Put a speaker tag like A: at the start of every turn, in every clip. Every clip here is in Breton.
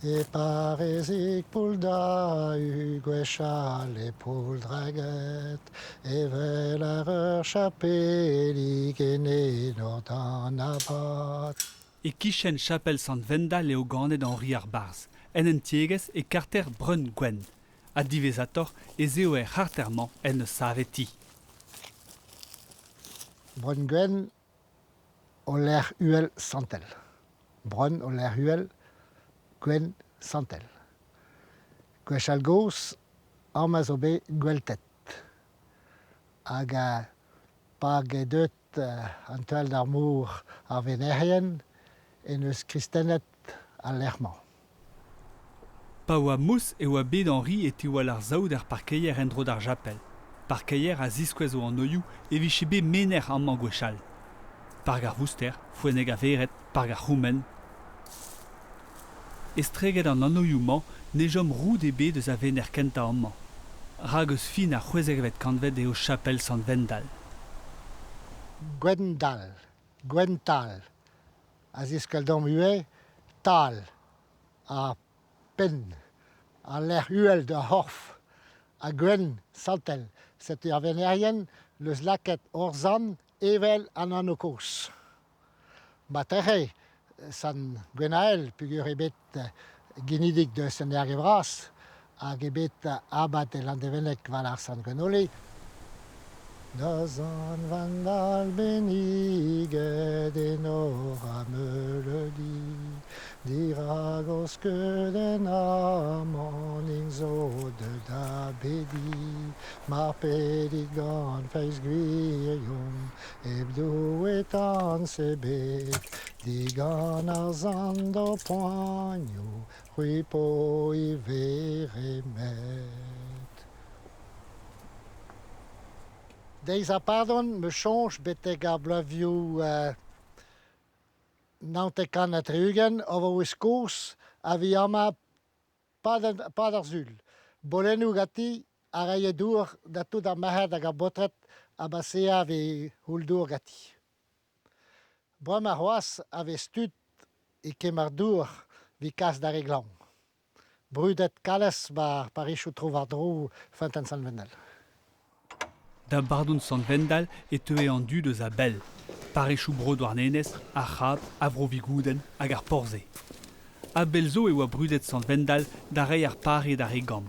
A: E parrezig Pouldahu, gwechall e Pouldreget, evel ar ur chapelig en enor d'an abad.
B: E-kichen chapel Sant-Wendal eo ganet Henri ar Barzh, en un tiegezh e karter Breun-Gwenn. Ha diwezhatoc'h ez eo er c'harter-mañ en deus savet ti.
A: Breun-Gwenn o lec'h uhel santel. Breun o lec'h uhel, gwenn santel. Gwechall-gozh amañ zo bet gweltet. Hag pa eo deuet an teul d'ar mor ar venerien en deus kristenet al lec'h-mañ.
B: Pa oa mous e oa bet Henri e tiwall ar saout er parkeier en-dro d'ar japel. Parkeier a ziskouez o anoioù e vije bet menec'h amañ gwechall. Park ar Vouster, Foenneg a Vered, Park ar C'houmenn. Estreget an anoioù-mañ ne chom roud ebet eus a venec'h kentañ amañ. Rak eus fin ar c'hwezekvet kantved eo chapel Sant-Wendal.
A: Gwendal, Gwental, a ziskel deomp ivez tal ha penn, al lec'h uhel d'ur c'horf, ha gwenn santel. Setu ar venerien 'neus lakaet hor sant evel an anv kozh. Marteze sant Gwenael peogwir eo bet genidik deus an Erge-Vras hag eo bet abad e Landevenneg war ar Sant Gwenole. Da sant Vandal benniget enor ha meuleudi dirak ho skeudenn amañ int zo deut da bediñ mar pedit gant feiz gwirion hep douetañs ebet digant ar sant ho poanioù c'hwi 'po ivez remed. Deiz ar pardon 'm eus soñj betek ar bloavezhioù 79 a vo e Skos a vi amañ 'pad ar sul. Bolennoù ganti a rae dour da tout ar merc'hed hag ar baotred a baseañ 'vez houl-dour ganti. Bremañ c'hoazh a vez tud e kemer dour 'vit kas d'ar re glañv. Brudet kalz 'ba ar parrezioù tro-war-dro Feunteun Sant-Wendel.
B: Da bardon Sant-Wendal e teue an dud eus a-bell. Parrezioù bro Douarnenez, ar C'hab, ar Vro-Vigoudenn hag ar Porzhe. A-bell zo e oa brudet Sant-Wendal da reiñ ar pare d'ar re gamm.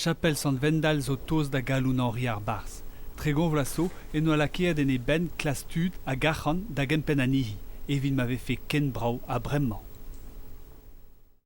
B: Chapel Sant-Wendal zo tost da galoun Henri ar Barzh. 30 vloaz zo en doa lakaet en e benn klask tud hag arc'hant da gempenn anezhi evit ma vefe ken brav ha bremañ.